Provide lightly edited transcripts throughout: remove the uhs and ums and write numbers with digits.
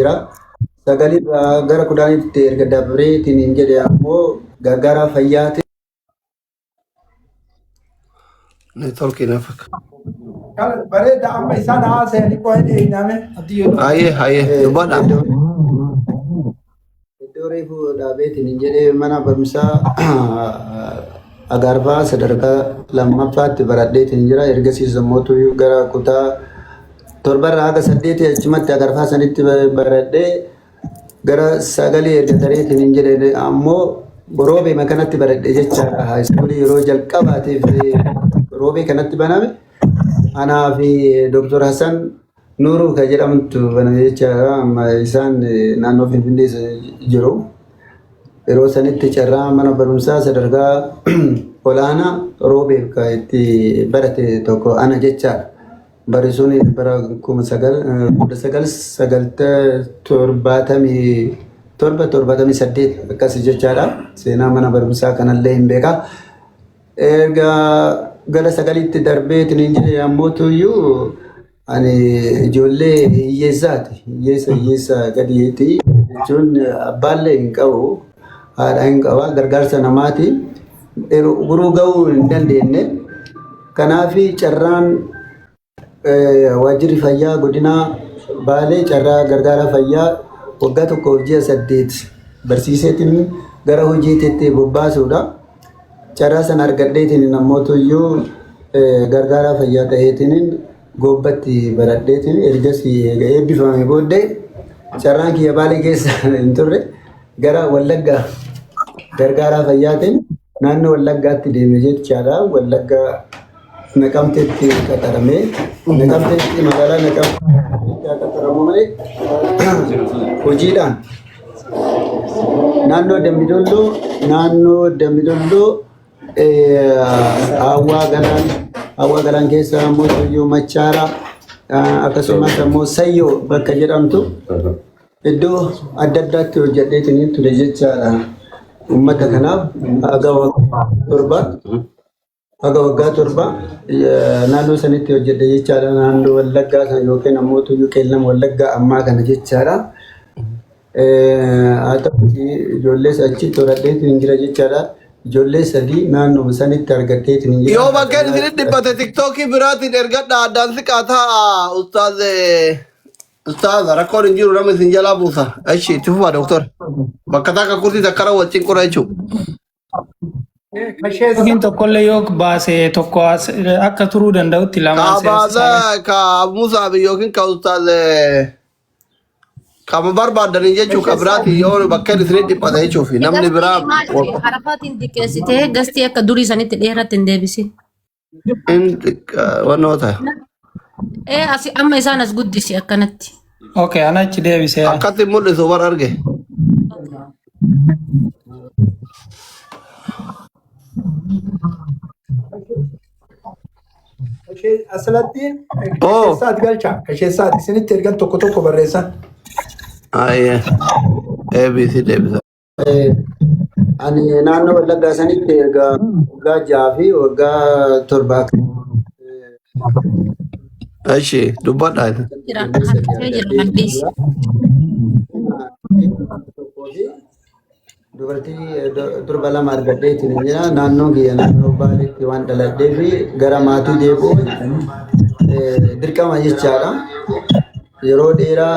jira. Sagalirraa gara kudhanitti erga dabreetiin hin jedhe ammoo gargaaraa fayyaati. Neetworkii na fakkaata. Kala bareeda amma isaan haasa'anii qo'ee dhiyeenyame. Hayyee hayyee dubbadha. Iddoo reefu dhaabeetiin hin jedhee mana barumsaa Agaarbaa sadarkaa lammaffaatti baradheetiin jira. Ergasiis immoo gara kutaa torbarraa haga saddeetii achumatti Agaarfaa sanitti baradhee gara sagalee erga tareetiin hin jedhe ammoo roobee kanatti baradhe jechaadha. Haayiskuulii yeroo jalqabaatiif roobee kanatti baname. Anaa fi Dooktor Hassan Nuuruu kan jedhamtu baname jechaadha. Amma isaan naannoo Finfinnee jiru. Yeroo sanitti carraa mana barumsaa sadarkaa olaanaa roobeef kan itti barate tokko ana jechaadha. Bari sun bara 1977 78 akkas jechaadha. Seenaa mana barumsaa kanallee hin beeka. Erga gara sagalitti darbeetiin hin jedhe ammoo tuyyuu ani ijoollee hiyyeessaati. Hiyyeessa hiyyeessa gadiiti jechuun abbaallee hin qabu. Haadha hin qaba. Gargaarsa namaati. Guruu gahuu hin dandeenye. Kanaaf carraan waajjirri fayyaa godinaa Baalee carraa gargaara fayyaa waggaa tokkoof ji'a 8 barsiiseetiin gara hojiitti bobbaasuudha. Carraa sana argadheetiin namoota iyyuu gargaaraa fayyaa ta'eetiin goobbatti baradheetiin ergasii eebbifame booddee carraan kiyya Baalee keessa hin turre gara Wallaggaa gargaaraa fayyaatiin naannoo Wallaggaatti deeme jechaadha. Wallaggaa Naqamteetti qaxaramee Naqamteetti magaalaa Naqamteetti qaxaramu malee hojiidhaan naannoo Dambidolloo naannoo Dambidolloo Hawwaa Galaan Hawwaa Galaan keessa immoo Sayyoo Machaara akkasumas immoo Sayyoo bakka jedhamtu iddoo adda addaatti hojjedheetiin ture jechaadha. Uummata kanaaf haga waggaa 7 haga waggaa 7 naannoo sanitti hojjedhe jechaadha. Naannoo Wallaggaa sana yookiin ammoo Tuyyuu Qeellam Wallaggaa ammaa kana jechaadha. Haa ta'uutii ijoollees achitti horadheetiin jira jechaadha. Ijoollee sadii naannoo sanitti argadheetiin jira. Yoo bakkeen isinitti dhiphate tiktookii biraatiin ergadha addaan siqaa ta'a ustaaz ustaaza rakkoon hin jiru nama isin jalaa buusa. Eshi itti fufaa doktor. Bakka takka kurtii takkara wal cinqura jechuudha. Yookiin tokkollee yoo baase tokko akka turuu danda'utti Ka lamaan baasa seensisanii. ka Musaafi yookiin ka ustaaz kama barbaadanii jechuun ka biraatiin yoo bakkeen isinitti dhiphate jechuufi namni biraa Gastii maal ta'e harafaatiin xiqqeessitee gastii akka durii sanitti dheeratti hin deebisin. In wannoota. Ee asi amma isaan as guddisi akkanatti. Okay, ana achi deebiseera. Akkatti mul'isu bar arge. Asirratti Oo. kasheessaati galcha. Kasheessaati isinitti ergan tokko tokko barreessan. Ayyee. ABC deebisa. Ani naannoo Wallaggaa sanitti erga waggaa 6 fi waggaa 7 Eshi dubbadha. Jira harkisee jira hadhiis. Tokkoo fi dubartii durba lama argadheetiin jira. Naannoo kiyya naannoo Baaleetti waan dhaladhee fi gara maatii deebi'uun dirqama jechaadha. Yeroo dheeraa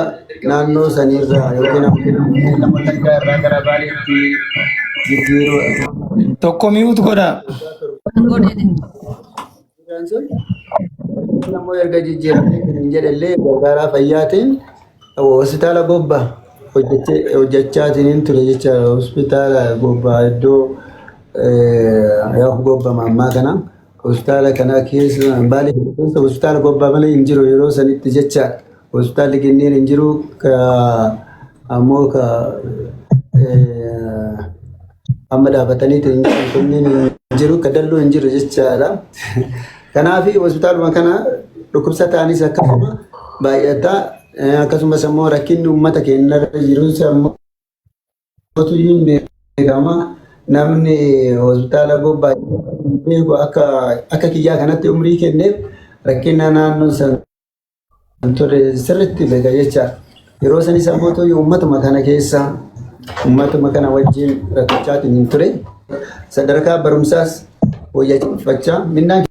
naannoo sanirraa yookiin ammoo Wallaggaa irraa gara Baaleetti jijjiiruu Tokko mute godhaa. Godhe. Sun ammoo erga jijjiiramee kan hin jedhellee gargaaraa fayyaatiin hospitaala Gobbaa hojjechaatiin ture jechaadha. Hospitaala Gobbaa iddoo yaa Gobbaa ammaa kana hospitaala kana keessa Baalee keessa hospitaala Gobbaa malee hin jiru yeroo sanitti jechaadha. Hospitaalli Ginneen hin jiru ammoo ka amma dhaabatanii hin jiran kunneen hin jiru ka dalluu hin jiru jechaadha. Kanaaf hospitaaluma kana dhukkubsataanis akkasuma baay'ataa akkasumas immoo rakkinni uummata keenya irra jirus ammoo hin beekama. Namni hospitaala Gobbaa beeku akka akka kiyyaa kanatti umrii kenneef rakkina naannoo sana ture sirriitti beeka jecha. Yeroo sanis ammoo uummatuma kana keessa uummatuma kana wajjin rakkachaatiin hin ture. Sadarkaa barumsaas fooyyeffachaa minnaan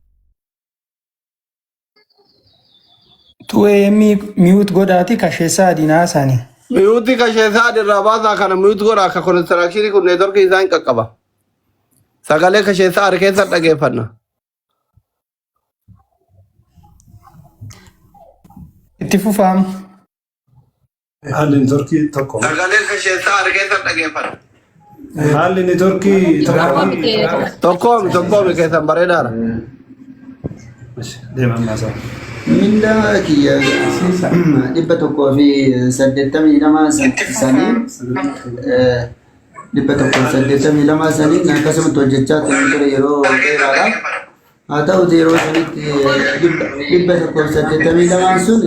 2 AM mute godhaati kasheessaa adiinaa isaanii. Mute kasheessaa irraa baasaa kana mute godha akka konistirakshinii kun neetworkii isaa hin qaqqaba. Sagalee kasheessaa harka keessa dhageeffanna. Itti fufaam. Haalli neetworkii tokko. Sagalee kasheessaa harka keessa dhageeffanna. Haalli neetworkii tokko. Tokkoomi tokkoomi keessan bareedaadha. Deema ammaa isaa. Mindaa kiyya 182 sanii 182 saniin akkasumatti hojjechaa ture yeroo dheeraadhaaf. Haa ta'uti yeroo sanitti 182 sun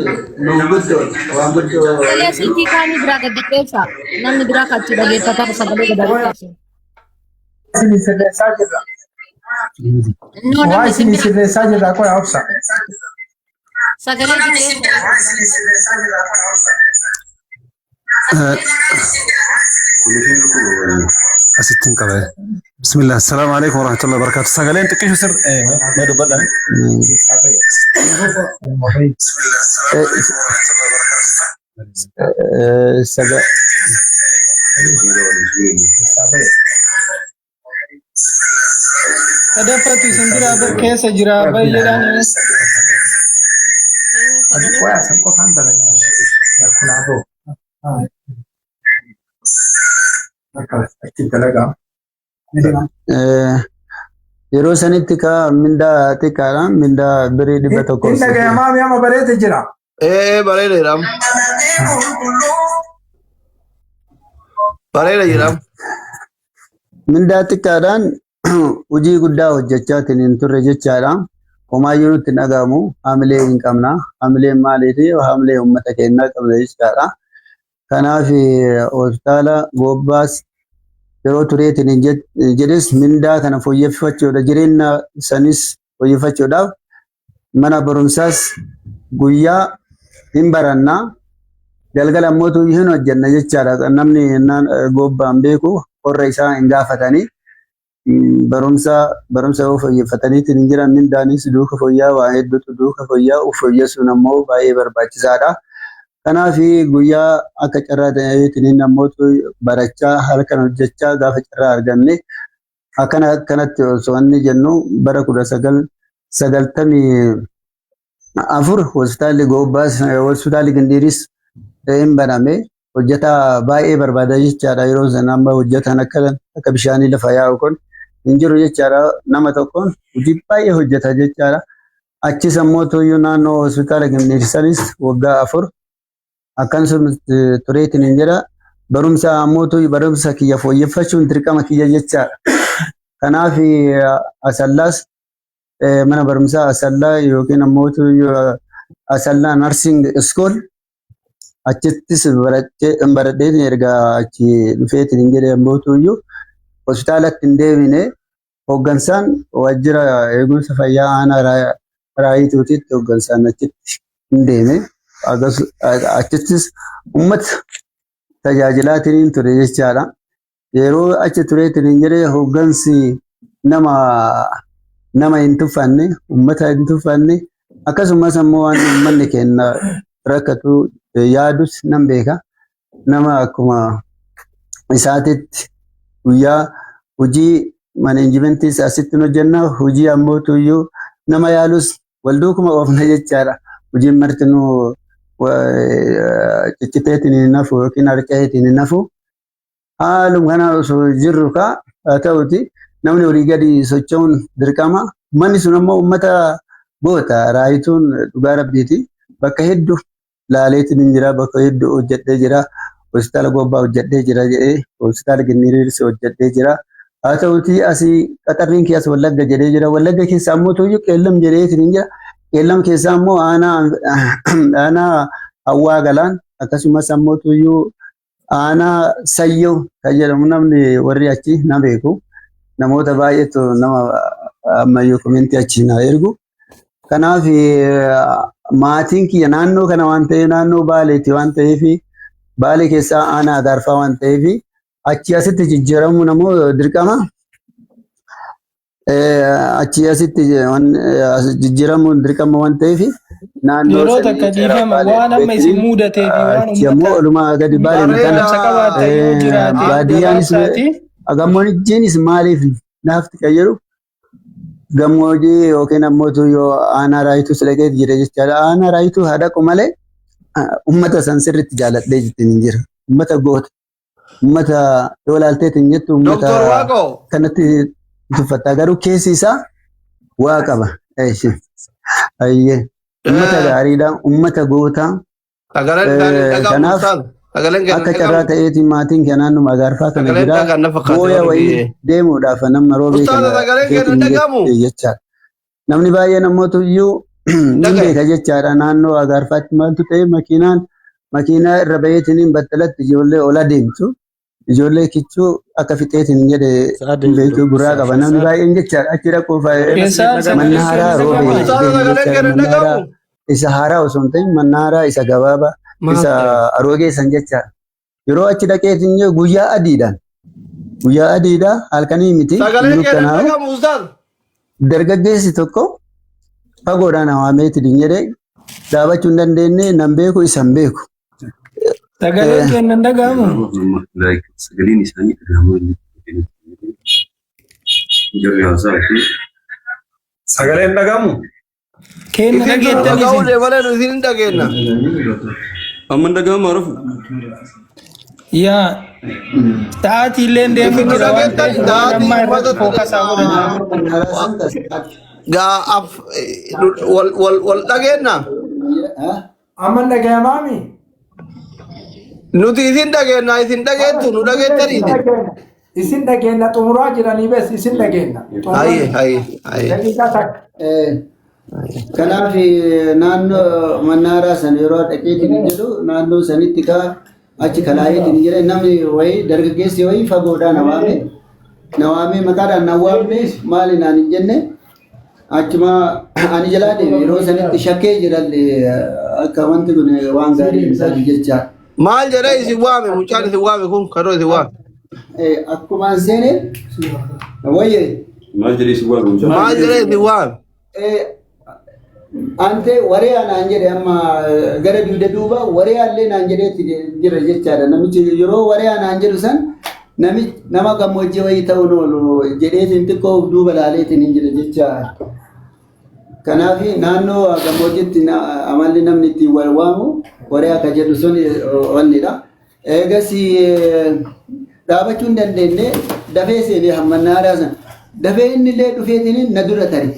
nuuf guddoo waan guddoo. Sagalee silkii kaanii biraa gad xiqqeessa. Namni biraa kaachuu dhageeffataa sagalee gad xiqqeessa. Isin sirreessaa jirra. No, Waa namni isin isin bira sirreessaa jirra qoya obsa. sagalee xiqqeessa. Asitti hin qabe. Bismillah. Assalaamu alaikum warahmatullahi wabarakatuh. Sagaleen xiqqishu sir mee dubbadha. Saga Sadaffatu isin biraa bar keessa jira baay'eedhaan. Qoya san qofaan dalagaa. Kun haa ta'u. Akka achi dalagaa. Yeroo sanitti ka mindaa xiqqaadha, mindaa birii 100. Inni dhagayamaa mi'a bareede jira. Ee, bareeda jedhama. Bareeda jedhama. Mindaa xiqqaadhaan hojii guddaa hojjechaatiin hin turre jechaadha. Homaayyuu nutti hin dhagahamu. Haamilee hin qabna. Haamileen maaliifi haamilee uummata keenyaa qabna jechaadha. Kanaaf hospitaala Goobbaas yeroo tureetiin hin jedhes mindaa kana fooyyeffachuudha. Jireenya sanis fooyyeffachuudhaaf mana barumsaas guyyaa hin barannaa. Galgala ammoo hin hojjenna jechaadha. Namni Goobbaan beeku qorra isaa hin gaafatanii. Barumsa yoo fooyyeffataniitiin hin jiran mindaanis duuka fooyya'aa waa hedduutu duuka fooyya'aa fooyyessuun ammoo baay'ee barbaachisaadha. Kanaaf guyyaa akka carraa ta'eetiin namoota barachaa halkan hojjechaa gaafa carraa arganne akkana akkanatti osoo inni jennu bara 1994 hospitaalli Goobbaas hospitaalli Gindiiris hin baname, hojjetaa baay'ee barbaada jechaadha. Yeroo sana amma hojjetaan akka bishaanii lafa yaa'u kun hin jiru jechaadha. Nama tokkoon hojii baay'ee hojjeta jechaadha. Achis ammoo tuyyuu naannoo hospitaala Gindiir sanis waggaa 4 akkasuma tureetiin hin jedha. Barumsa ammoo barumsa kiyya fooyyeffachuun dirqama kiyya jechaadha. Kanaaf Asallaas mana barumsaa Asallaa yookiin ammoo Asallaa Nursing School achittis baradheen erga achi dhufeetiin hin jedhe ammoo tuyyuu hospitaalatti hin deebine, hooggansaan waajjira eegumsa fayyaa aanaa Raayituutitti hooggansaan achitti hin deeme. Achittis uummata tajaajilaatiin ture jechaadha. Yeroo achi tureetiin hin jedhe hooggansi nama hin tuffanne, uummata hin tuffanne, akkasumas ammoo waan uummanni keenya rakkatu yaadus nan beeka. Nama akkuma isaatitti guyyaa hojii managementii asitti hojjenna, hojii ammoo tuyyuu nama yaalus wal duukuma oofna jechaadha. Hojiin martinuu cicciteetiin hin hafu yookiin harca'eetiin hin hafu. Haaluma kanaan osoo jirru kaa haa ta'uti namni olii gadi socho'uun dirqama. Uummanni sun ammoo uummata goota, Raayituun dhugaa rabbiiti. Bakka hedduu laaleetiin hin jira, bakka hedduu hojjedhee jira. Hospitaala Gobbaa hojjedhee jira jedhee, hospitaala Ginniiriiris hojjedhee jira. Haa ta'uti asii qaxarriin keessa Wallagga jedhee jira. Wallagga keessa ammoo tuyyuu Qeellam jedheetiin hin jira. Qeellam keessa ammoo aanaa Hawwaa Galaan, akkasumas ammoo tuyyuu aanaa Sayyoo kan jedhamu namni warri achi na beeku. Namoota baay'eetu nama ammayyuu komentii achi na ergu. Kanaaf maatiin kiyya naannoo kana waan ta'eef, naannoo Baaleeti waan ta'eef, Baalee keessaa aanaa Agaarfaa waan ta'eef achi asitti jijjiiramuun ammoo dirqama. Achi asitti jijjiiramuun dirqama waan ta'eef naannoo Yeroo takka sanii gara dhiifama Baalee waan amma isin dhufeetiin muudatee fi waan achi ammoo uummata olumaa gadi Baalee miidhaa kana dhaamsa qabaattan yoo jiraate baadiyyaanis gabaabsaati. gammoojjiinis maaliif naafti kan jedhu gammoojjii yookiin ammoo yoo aanaa raayituu dhaqee jira jechaadha. Aanaa raayituu haa dhaqu malee uummata san sirriitti jaaladhee jettiin hin jira. Uummata goota. Uummata yoo ilaalteetiin jettu uummata Doktor Waaqoo. kanatti tuffatta. Garuu keessi isaa waa qaba. Ayyee. Uummata gaariidha. Uummata goota. Sagaleen isaanii dhagahamu Kanaaf ustaaz. Sagaleen keenya akka carraa dhagahamu. ta'eetiin maatiin kee naannuma Agaarfaa kana Sagaleen jira. dhagaan na fakkaate Booya warri wayii biyyee. deemuudhaaf nama roobee Ustaaza kana sagaleen keenya dhufeetiin dhagahamu. jechaadha. Namni baay'een ammootu iyyuu ni Dhagaye. beeka jechaadha. Naannoo Agaarfaatti maaltu ta'e makiinaan makiinaa irra baheetiin battalatti ijoollee ola deemtu. Ijoollee kichuu akka fixeetiin jedhe Sa'aadee hin beeku gurraa Sheekh qaba. Namni Saad baay'een jechaadha. Achi dhaquuf Keessaa sagaleen mannaaraa keenya roobee dhagahama. Ustaaza deemu sagaleen jechaadha. keenya Mannaaraa dhagahamu. isa haaraa osoo hin ta'in mannaaraa isa gabaabaa Maal isa ta'e? aroogee san jechaadha. Yeroo achi dhaqeetiin jiru guyyaa adiidhaan guyyaa adiidha halkanii miti hin Sagaleen keenya dukkanaa'u. dhagahamu ustaaz. Dargaggeessi tokko fagoodhaan hawaameetiin hin jedhee dhaabachuu hin dandeenye nan beeku isa hin beeku. Sagaleen keenya hin dhagahamu. Sagaleen isaanii dhagahamaa hin jiru. Jarri haasaa fi Sagaleen dhagahamu? Keenya Isin nu dhageettan dhagahuu isin. malee nu isin hin dhageenna. Amma hin dhagahamu arafu. Yaa sa'aatii illee deemu Isin nu jira waan dhageettan ta'eef waan sa'aatii ammaa irratti uummatatti fookasaa godhatu. gaa af wal wal wal dhageenna. Amma dhagayamaami? Nuti isin dhageenna isin dhageettu nu Isin dhageettanii isin. dhageenya. Isin dhageenya xumuraa jiranii bes isin dhageenya. Xumuraa Haye haye haye. daqiiqaa takka. Kanaaf naannoo mannaaraa san yeroo dhaqeetiin hin jedhu naannoo sanitti kaa achi kalaayeetiin hin jedhe namni wayii dargaggeessi wayii fagoodhaa na waame na waame maqaadhaan na waamne maali naan hin jenne achuma ani jalaa deeme yeroo sanitti shakkee jirallee akka wanti kun waan gaarii hin taane jecha. Maal jedhee isin waame mucaan isin waame kun kanoo isin waame. Akkuma an seene wayyee Maal jedhee si waame mucaan? Maal jedhee isin waame? Ante waree naan jedhe amma gara dugda duuba waree allee naan jedheetti jira jechaadha. Namichi yeroo waree naan jedhu san namichi nama gammoojjii wayii ta'uun oolu jedheetiin xiqqoo of duuba laaleetiin hin jira jechaadha. Kanaaf naannoo gammoojjiitti amalli namni ittiin wal waamu waree akka jedhu sun onnidha. Eegas dhaabachuu hin dandeenye dafee seenee hammannaaraa sana. Dafee inni illee dhufeetiin na dura tare.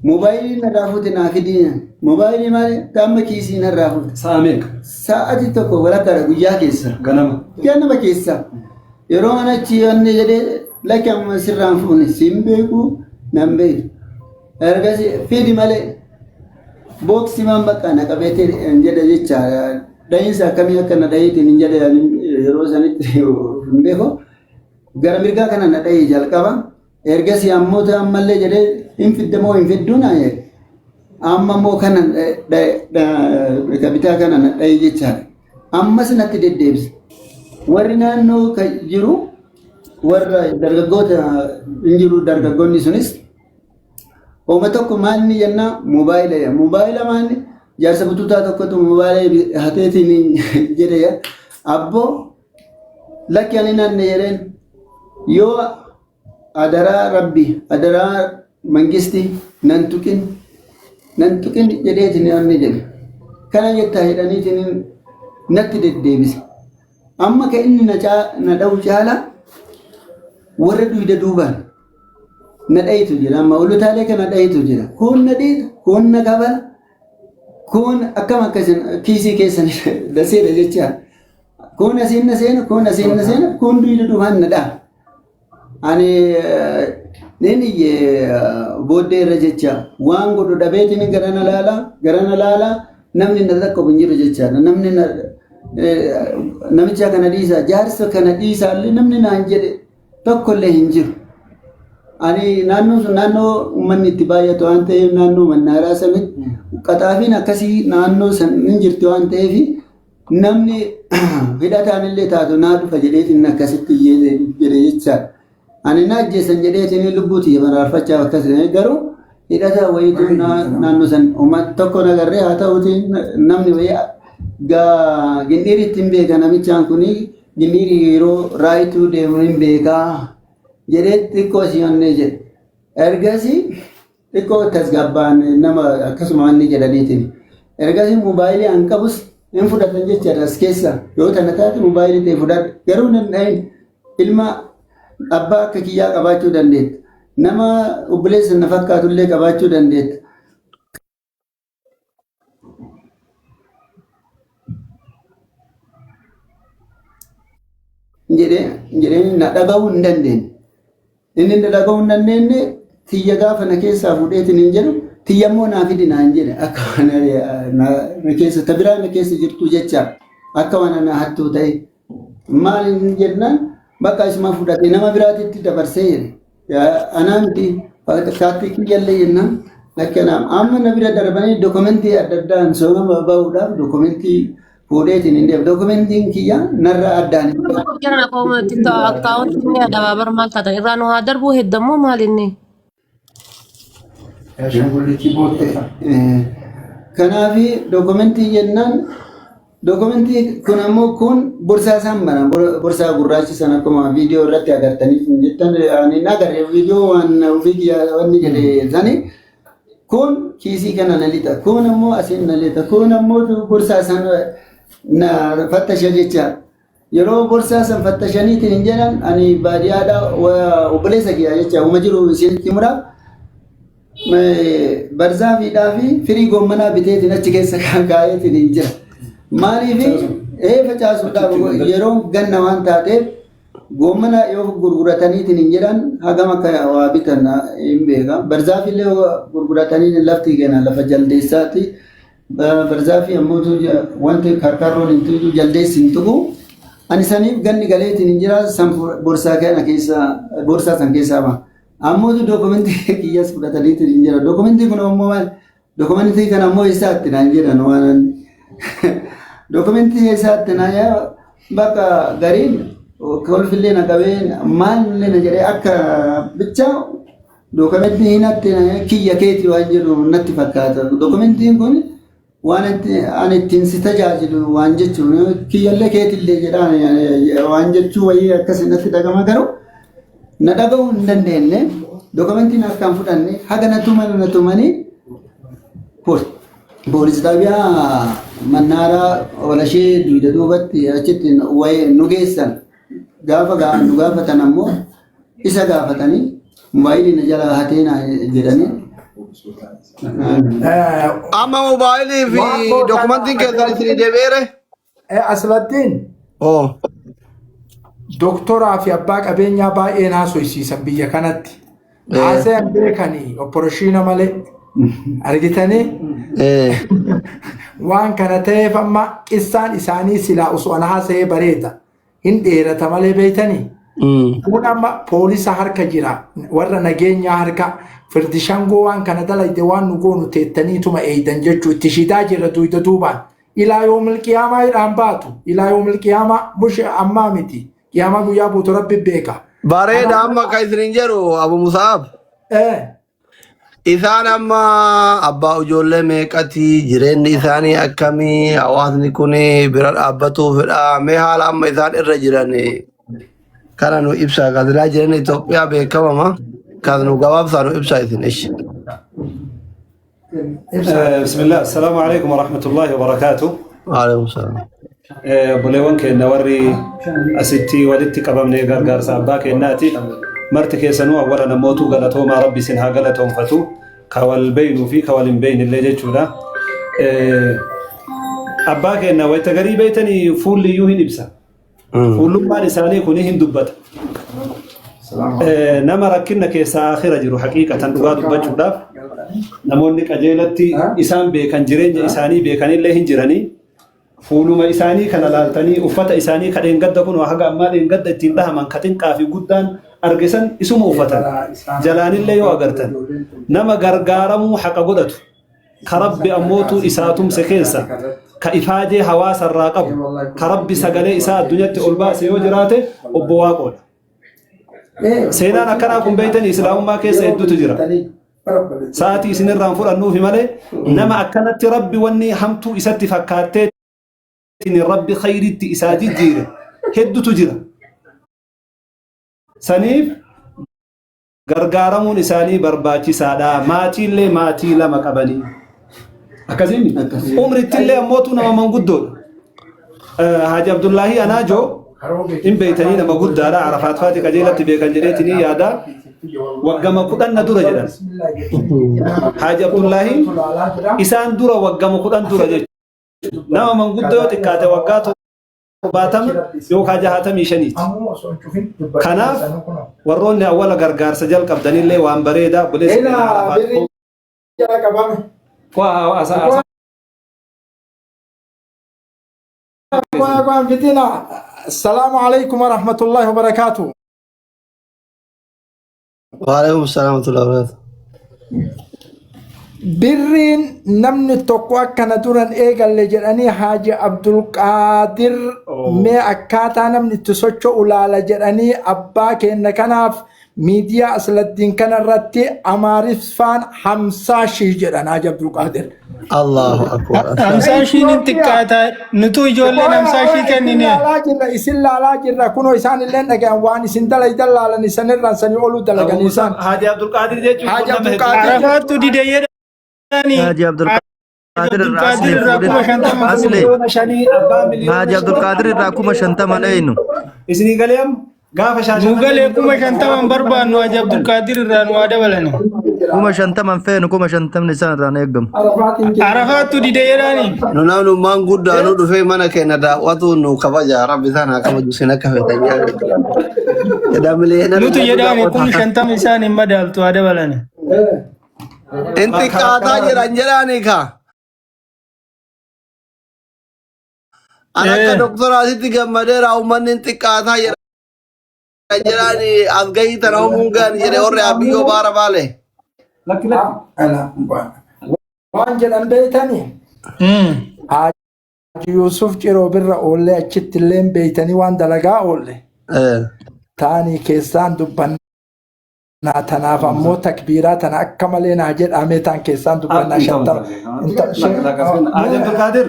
Moobaayilii narraa fuute naa fidii. Moobaayilii maali? Qaama kiisii narraa fuute. Sa'a meeqa? Sa'aatii tokko walakkaadha guyyaa keessa. Ganama. Ganama keessa. Yeroo mana achi wanni jedhee lakki amma sirraan fuune siin beeku nan beeku. Ergasii fidi malee booksii maan bakka na qabeetee hin jedhe jecha dhahiinsa akkamii akka na dhahiitiin hin jedhe yeroo sanitti hin beeku. Gara mirgaa kana na dhahee jalqaba. Ergasii ammoo ammallee jedhee hin fidde moo hin fidduu naa jedhe. Amma immoo kana bitaa kana na dhahee jechaadha. Ammas natti deddeebise. Warri naannoo kan jiru warra dargaggoota hin jiru dargaggoonni sunis Ooma tokko maalni jennaa moobaayila jedha. Moobaayila maalni jaarsa bututaa tokkotu moobaayila hateetiin jedhe ya. Abboo lakki ani nanne jedheen yoo adaraa rabbi adaraa mangisti nan tuqin nan tuqin jedheetiin namni jedhe. Kana jettaa jedhaniitiin natti deddeebise. Amma ka inni na dha'u caalaa warra duyda duubaan na dhayitu jira. Amma olutaalee kana dhayitu jira. Kun na dhiita, kun na kabala, kun akkam akkasin kiisii keessan na seena jecha. Kun asiin na seena, kun asiin na seena, kun duyda duubaan na dha'a. Ani nin iyye booddee irra jecha waan godhu dhabeetiin garana laala, garana laala namni na dhaqqabu hin jiru jechaadha. Namni na namicha kana dhiisaa, jaarsa kana dhiisaa illee namni naan jedhe tokko illee hin jiru. Ani naannoon sun naannoo uummanni itti baay'atu waan ta'eef naannoo mannaaraa sanitti qaxaafiin akkasii naannoo san hin jirti waan ta'eef Namni hidhataan illee taatu naa dhufa jedheetiin akkasitti iyyee jedhe jechaadha. Ani na ajjeesan jedheetiin lubbuu tiyya baraarfachaaf akkas garuu hidhataa wayiitu naannoo san uummata tokko nagarree haa ta'uuti namni wayii gindhiiritti hin beeka namichaan kuni gindhiirii yeroo raayituu deemu hin beekaa jedhee xiqqoo si onnee jedhe. Ergasii xiqqoo tasgabbaan nama akkasuma wanni jedhaniitiin. Ergasii moobaayilii an qabus hin fudhatan jechaadha as keessa yoo tana taate moobaayilii ta'e fudhadhu garuu nan dhahin ilma abbaa akka kiyyaa qabaachuu dandeetta. Nama obboleessa na fakkaatullee qabaachuu dandeetta. Jedhee jedhee na dhaga'uu hin dandeenye. Inni na dhaga'uu hin dandeenye tiyya gaafa na keessaa fuudheetiin hin jedhu tiyya immoo naa fidi naan jedhe akka waan na keessa ta biraa na keessa jirtu jecha akka waan na hattuu ta'e maal hin jennaan bakka isuma fudhate nama biraatitti dabarsee jedhe. Anaa miti kaattii kiyyallee jennaan lakkanaa amma na bira darbanii dokumentii adda addaan sooma bahuudhaaf dokumentii fuudheetiin hin deemu. Dokumentiin kiyya narra addaan hin bahu. Jara koo TikTok akkaawuntii ni adabaa bar maal taatan irraa nu haa darbuu heddammoo maal inni? Ashaangulliitii boottee. Kanaaf dokumentii jennaan dokumentii kun ammoo kun borsaa isaan bana borsaa gurraacha sana akkuma viidiyoo irratti agartanii jettan ani hin agarre viidiyoo waan ofii kiyya wanni jedhe sani kun kiisii kana na lixa kun ammoo asiin na lixa kun ammoo borsaa san na fattasha jecha yeroo borsaa san fattashaniitiin hin jedhan ani baadiyyaadha obboleessa kiyya jecha uma jiru isinitti himuudhaaf barzaafiidhaa fi firii goommanaa biteetiin achi keessa kaa'eetiin hin jira. Maaliif ee facaasuudhaaf yeroo ganna waan taateef goommana yoo gurgurataniitiin hin jedhan hagam akka waa bitan hin beeka. Barzaafillee gurguratanii lafti kenna lafa jaldeessaati. Barzaafii ammoo wanti karkarroon hin tuqu jaldeessi hin tuqu. Ani saniif ganni galeetiin hin jira san borsaa kana keessa borsaa san keessaa ba'a. Ammoo dookumentii kiyyas fudhataniitiin hin jira. Dookumentii kun ammoo maal? Dookumentii kana ammoo eessaatti naan jedhan waan dookumentii eessaatti naan jedhan bakka gariin kolfillee na qabee maalillee na jedhee akka bicha dookumentii hin hatte kiyya keeti waan jedhu natti fakkaata. Dookumentiin kun waan ani ittiin si tajaajilu waan jechuun kiyyallee keetillee jedhaan waan jechuu wayii akkasii natti dhagama garuu na dhaga'uu hin dandeenye dookumentiin harkaan fudhanne haga na tuman na tumanii poolis xaabiyaa mannaaraa walashee dugda duubatti achitti wayii nu geessan gaafa nu gaafatan ammoo isa gaafatanii mobaayilii na jalaa hatee na jedhanii. Amma mobaayilii fi Waan koo dokumentiin kana keessan isinii deebi'eere? Aslattiin Oo. doktoraa fi abbaa qabeenyaa baay'een haasofsiisan biyya kanatti. Haasa'an beekanii opereeshiina malee argitanii waan kana ta'eef amma qissaan isaanii silaa osoo ana haasa'ee bareeda. Hin dheerata malee beektanii. Kun amma poolisa harka jira warra nageenyaa harka firdi shangoo waan kana dalagde waan nu goonu teettaniituma eeydan jechuu itti shidaa jirra duyda duubaan. Ilaa yoomil qiyaamaa hidhaan baatu ilaa yoomil qiyaamaa mush ammaa miti qiyaamaa guyyaa buutu rabbi beeka. Bareeda Kanaaf amma kan isiniin jedhu Abu Musaab. Isaan amma abbaa ijoollee meeqati jireenyi isaanii akkamii hawaasni kun bira dhaabbatuu fedha mee haala amma isaan irra jiran kana nu ibsa gaazilaa jireenya Itoophiyaa beekamama kan nu gabaabsaa nu ibsa isin ishi. بسم الله السلام عليكم ورحمة الله وبركاته. Waalaikum salaam. Obboleewwan keenya warri asitti walitti qabamne gargaarsa abbaa keenyaati. Marti keessanuu awwala namootu galatoomaa rabbi isin haa galatoonfatu. Ka wal beeynuu fi ka wal hin beeynillee jechuudha. Abbaa keenya wayita garii beeytanii fuulli iyyuu hin ibsa. Fuullummaan isaanii kun hin dubbata. Nama rakkinna keessaa akhira jiru haqiiqatan dhugaa dubbachuudhaaf namoonni qajeelatti isaan beekan jireenya isaanii beekanillee hin jiranii. Fuuluma isaanii kana laaltanii uffata isaanii ka dheengadda kun haga ammaa dheengadda ittiin dhahaman ka xiqqaa fi guddaan argisan isuma uffatan. Jalaanillee yoo agartan nama gargaaramuu haqa godhatu ka rabbi ammootu isaa tumse keessa Ka ifaajee hawaasa irraa qabu, ka Rabbi sagalee isaa addunyatti ol baase yoo jiraate obbo Waaqoodha. Seenaan akkanaa kun beeytanii islaamummaa keessa hedduutu jira. Sa'aatii isinirraan fudhannuufi malee nama akkanatti Rabbi wanni hamtuu isatti fakkaattee Rabbi khayritti isaa jijjiire hedduutu jira. Saniif gargaaramuun isaanii barbaachisaadha. Maatiillee maatii lama qabanii. Akkasiin umrittillee ammootu nama manguddoodha. Haaji Abdullaahii Anaajoo hin beeytanii nama guddaadha. Arafaat faati qajeelatti beekan jedheetinii yaada. Waggama 10 na dura jedhan. Haaji Abdullaahii isaan dura waggama 10 dura jechuudha. Nama manguddoo yoo xiqqaate waggaa 70 yookaan 65ti. Kanaaf warroonni awwala gargaarsa jalqabdanillee waan bareedaa obboleessi keenya Arafaat Waa asa asa Assalamu alaikum warahmatullahi wabarakatuh. Waalaikum salaam wa rahmatullahi wa barakatuh. Birriin namni tokko akkana duran eegalle jedhanii Haaji Abdulqaadir mee akkaataa namni itti socho'u laala jedhanii abbaa keenya kanaaf miidiyaa Asladdiin kanarratti Amaariffaan 50 shii jedhan Haaji Abdulqaadir. Allahu akbar. Hamsaa shiin hin xiqqaata. Nutuu ijoolleen hamsaa shii Isin kennine. laalaa jirra, isin laalaa jirra. Kunoo isaan illee dhagayan waan isin dalaydan laalan isanirraan sanii oluu Abu dalagan Musab isaan. Haaji Abdulqaadir jechuun Haaji kun nama hedduu. Abdulqaadir Arafaattu dide jedhani. Haaji Haaji Abdulqaadir irraa Abdulqaadir asli irraa fuudhin. 50,000 Asli fuudhe. Miliyoona 5 abbaa miliyoona Haaji 5 Abdulqaadir irraa 50,000 eenyu? Isinii galee amma gaafa Nu Shaashamannee galee miliyoona kuma 5 shantaman gaafa barbaannu Haaji Abdulqaadir irraa nu haa dabalani. 50,000 feenu 50,000 isaan irraan eegamu. Arafaatiin keenya. Arafaattu dide jedhani. Nu namnummaan guddaa nu dhufee mana keenya daawwatu nu kabaja rabbi isaan haa kabaju isin akka feetan jedha miliyoona Nutu nu jedhaani daawwata. 50,000 isaan hin madaaltu haa dabalani. In xiqqaataa jedhan jedhaani ka. An akka doktoraatitti gammadeera uummanni hin xiqqaataa jedhan jedhaani as gahii tana uumuun gaani jedhe warri abiyyoo baara baale. Lakki lakki. Waan jedhan beeytanii Haaji Yuusuf Ciroo birra oollee achitti illee beeytanii waan dalagaa oolle taanii keessaan dubbannaa tanaaf ammoo takbiiraa tana akka malee naa jedhamee taan keessaan dubbannaa 50. Haaji Abdulqaadir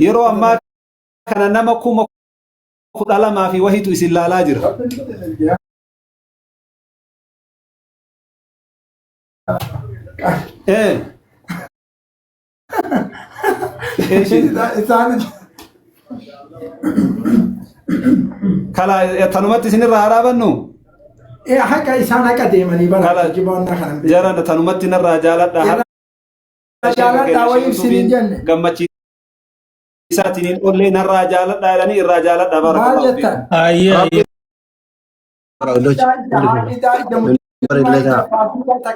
yeroo ammaa kana nama 12,000 fi wahiitu isin laalaa jira. Eeshi. Isaan Kala tanumatti isinirraa haa dhaabannu. Haqa isaan haqa deemanii bara Kala jiboonnaa kana hin beeku. jara tanumatti narraa jaaladha. Irraa jaaladhaa wayii ibsin hin jenne. Gammachiisaatiin hin ollee narraa jaaladha jedhanii irraa jaaladha Maal barakallahu jettan? fiikum. Ayyee ayyee.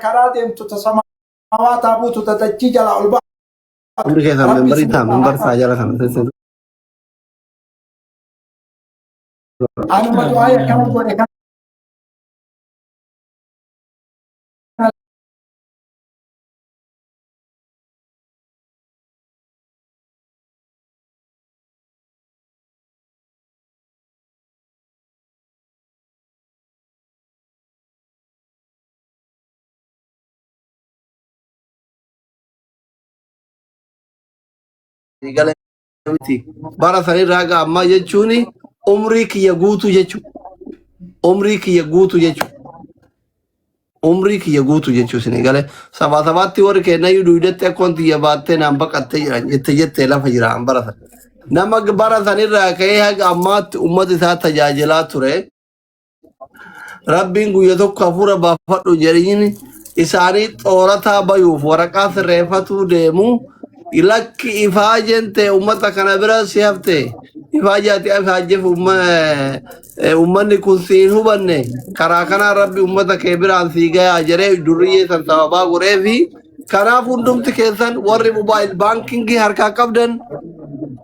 Karaa deemtu tasamawaa taabuutu tatachii jalaa ol ba'a. Hundi keessan Rabbi membarii isin ta'a irraa membar haa ta'a jala kana. Anuma du'aa akkana godhe kana Gala miti. Bara sanirraa haga ammaa jechuun umrii kiyya guutuu jechuudha. Umrii kiyya guutuu jechuudha. Umrii kiyya guutuu jechuun isin galee sabaa sabaatti warri kennayyuu duudatti akka wanti kiyya baattee naan baqattee jiran jette jettee lafa jira an bara san. Nama bara sanirraa ka'ee haga ammaatti uummata isaa tajaajilaa ture. Rabbiin guyya tokko hafuura baafadhu jedhini isaanii xoorataa bayuuf waraqaa sirreeffatuu deemu lakki ifaajeen ta'e uummata kana bira si hafte ifaajee ati ifaajjeef uummanni kun si hin hubanne karaa kanaan rabbi uummata kee biraan sii gayaa jedhee durriyyee san sababaa godhee fi kanaaf hundumti keessan warri mobaayil baankingii harkaa qabdan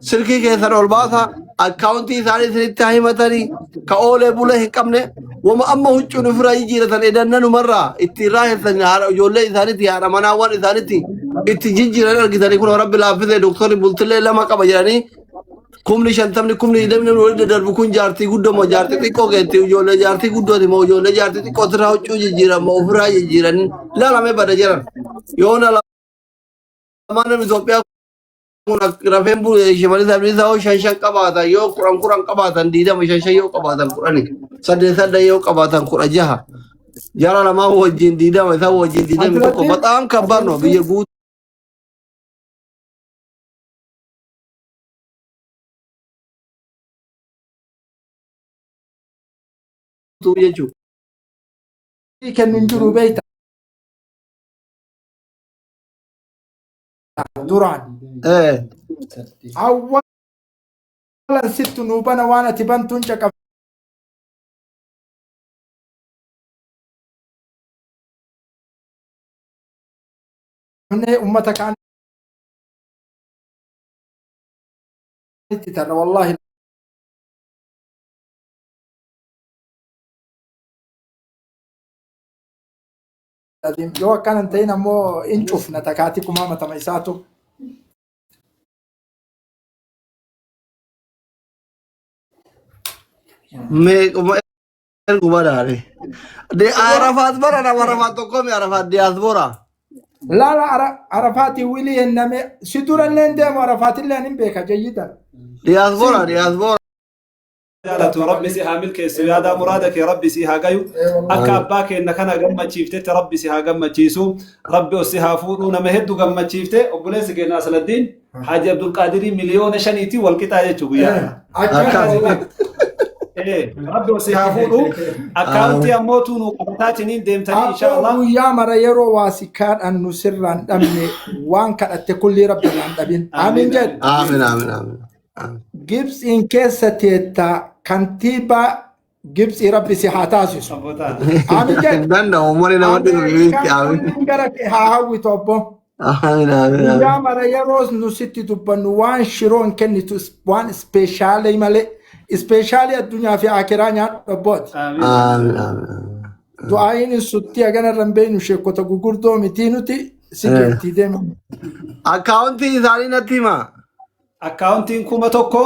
silkii keessan ol baasa akkaawuntii isaanii isinitti haa himatanii ka oolee bulee hin qabne Wama amma huccuun ofirraa jijjiiratan edannanumarraa itti raahessan haadha ijoollee isaaniitti haadha manaawwan isaaniitti itti jijjiiran argitanii kun rabbi laaffisee doktorri bultillee lama qaba jedhanii kumni shantamni kumni digdamni namni walitti daddarbu kun jaartii guddoo moo jaartii xiqqoo geetti ijoollee jaartii guddooti moo ijoollee jaartii xiqqooti irraa huccuu jijjiiran moo ofirraa jijjiiran laalamee bada jedhan yoona lamaan namni Itoophiyaa kun rafeen bulu Shimallis Abdiisaa yoo shan shan qabaatan yoo kudhan kudhan qabaatan diidama shan shan yoo qabaatan kudhani saddeet saddeet yoo qabaatan kudha jaha jara lamaan wajjin diidama isaan wajjin diidami tokko Asirratti bataam kabbaar no biyya asirratti guutuu jechuudha. kennu hin jiru beekta duraan. Eh, Awwalan sittu nuu bana waan ati bantuun caqabnee ummata kaan itti tarra wallaahi Aziim. Yoo akkana hin ta'in ammoo hin cufna takaatii kumaa matama isaatu. Meequma erguma daare. De Arafaat bara nama Arafaat tokko mi Arafaat diyaaspoora. Laala Arafaatii wilii henname si durallee hin deemu Arafaatillee hin beeka jayyidan. Diyaaspoora diyaaspoora. Jaalatu rabbi si haa milkeessu yaadaa muraada kee rabbi si haa gayu akka abbaa keenna kana gammachiiftetti rabbi si haa gammachiisu rabbi os si haa fuudhu nama hedduu gammachiifte obboleessi keenya Asladdiin Haaji Abdulqaadirii miliyoona shaniitiin wal qixaa jechuu guyyaa kana. Akkas. Rabbi os si haa fuudhu akkaawuntii ammoo tuunuu qabataatiniin deemtanii Abboo inshaallah. guyyaa mara yeroo waa si kadhannu sirraan dhabne waan kadhatte kullii rabbi irraan dhabin. Amiin jedhu. Aamin aamin aamin. Gibxiin keessa teetta kantiibaa Gibxii rabbi si haa taasisu. Amiin jedhu. Hin danda'u uummanni nama dhibu Ameerikaan biitti aamin. kulliin gara kee haa hawwitu obbo. Aamin aamin Guyyaa aamin. mara yeroo nu sitti dubbannu waan shiroon kennitu waan ispeeshaalii malee ispeeshaalii addunyaa fi akiraa nyaadhu obbooti. Aamin aamin. Du'aayin suttii hagana irra hin beeknu sheekota gurguddoo mitii nuti si geettii deema. Akkaawuntii isaanii natti himaa. Akkaawuntiin kuma tokko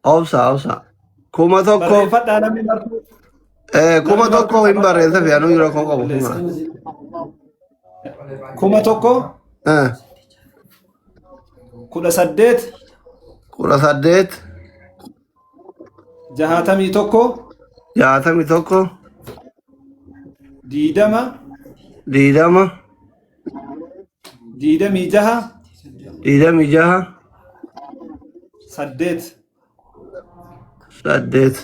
Obsa obsa. Kuma tokko barreeffadhaa namni martuu. kuma Namni tokko martuu hin barreessa fi anuu yeroo koo qabu. Kuma tokko kudha saddeet Kudha saddeet jahaatamii tokko jaatamii tokko diidama diidama diidamii jaha diidamii jaha saddeet. Saddeet.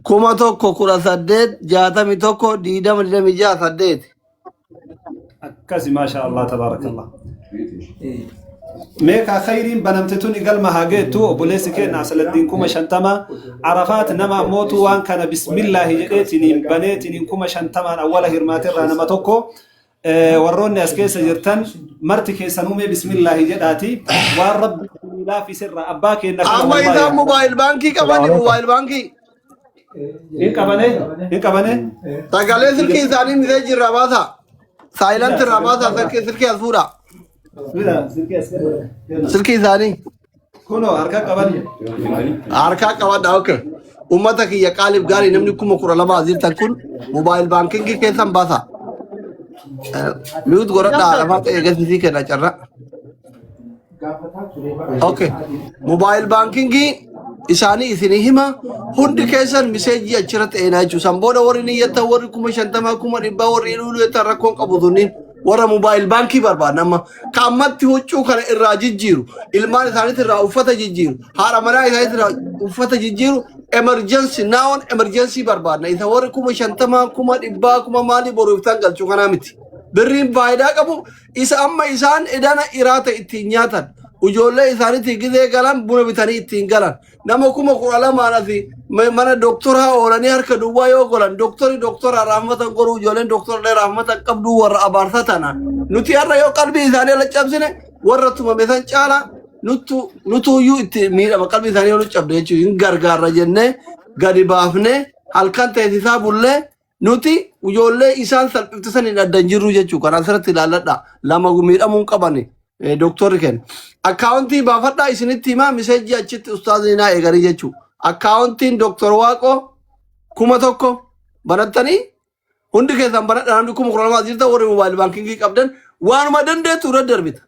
Kuma tokko kudha saddeet jaatamii tokko diidama diidamii jaha saddeet. Akkasi maashaa Allah tabaarakallah. Mee kaa khayriin banamte tuni galma haa geettu obboleessi keenya Asladdiin kuma shantama Arafaat nama ammootu waan kana bismillaahi jedheetiniin baneetiniin kuma shantamaan awwala hirmaaterraa nama tokko Warroonni as keessa jirtan marti keessanuu mee bismillaahi jedhaati waan rabbi isinii laaffiserraa abbaa keenna kana Amma wallaahi isaan mobaayil baankii qabani mobaayil baankii. hin qabane hin qabane Sagalee silkii isaanii miseejii irraa baasa. Saayilanti irraa baasa silkii silkii as fuudha. Silkii isaanii. Kunoo harka qaban. Harkaa qabadha okay. Uummata kiyya qaaliif gaarii namni kuma kudha lama as jirtan kun mobaayil baankingii keessan baasa. Mute godhadhaa lafaa ta'e eegasisii kenna carra. Okay. Mobaayil baankingii isaanii isinii hima hundi keessan miseejii achirratti eenaa jechuudha. San booda warri niyyattan warri kuma shantamaa kuma dhibbaa warri iluu jettan rakkoon qabu sunniin warra mobaayil baankii barbaadna amma ka ammatti huccuu kana irraa jijjiiru ilmaan isaaniitti irraa uffata jijjiiru haadha manaa isaaniitti irraa uffata jijjiiru emergency naawon emergency barbaadna isa warri kuma shantamaa kuma dhibbaa kuma maalii boru iftaan galchuu kanaa miti birriin faayidaa qabu isa amma isaan edana iraata ittiin nyaatan ijoollee isaaniitti gizee galan buna bitanii ittiin galan Nama kuma kudha lamaan asi mana doktoraa oolanii harka duwwaa yoo golan doktori doktora rahmatan godhuu ijoolleen doktora rahmatan qabduu warra abaarsa tana. Nuti har'a yoo qalbii isaanii ala cabsine warra tumame san caala nuttu nutuyyuu itti miidhama qalbii isaanii yoo nu cabde jechuudha hin gargaarra jennee gadi baafnee Halkan teessisaa bullee nuti ijoollee isaan salphifte saniin adda hin jirru jechuudha. Kanaan asirratti ilaalladha. Lama miidhamuu hin qabani. Doktorri kenna. Akkaawuntii baafadhaa isinitti himaa miseejjii achitti ustaazni naa eeganii jechuudha. Akkaawuntiin Doktor Waaqoo 1000 banattanii hundi keessan banadha namni 12,000 jirtan warri moobaayil baankingii qabdan waanuma dandeettu irra darbita.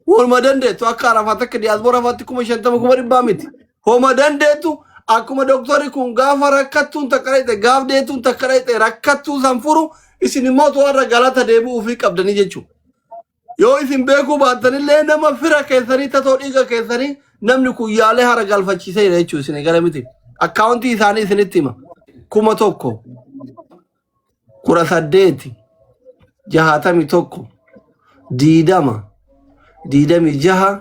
Waanuma dandeettu akka Arafaat akka diyaaspoora faatti 50,000 100,000 miti. Homa dandeettu akkuma doktorri kun gaafa rakkattuun takka dhayxe gaaf deetuun takka dhayxe rakkattuu san furu isin immoo to'arra galata deebi'uu fi qabdanii jechuudha. Yoo isin beekuu baattanillee nama fira keessanii tatoo dhiiga keessanii namni kun yaalee hara galfachiiseera jechuudha isin gara miti. Akkaawuntii isaanii isinitti hima. 1000 18 61 20 26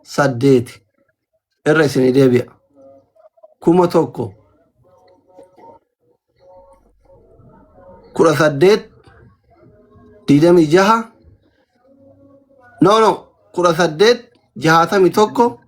8 irra isinii deebi'a. 1000 18 26 no no 18 61.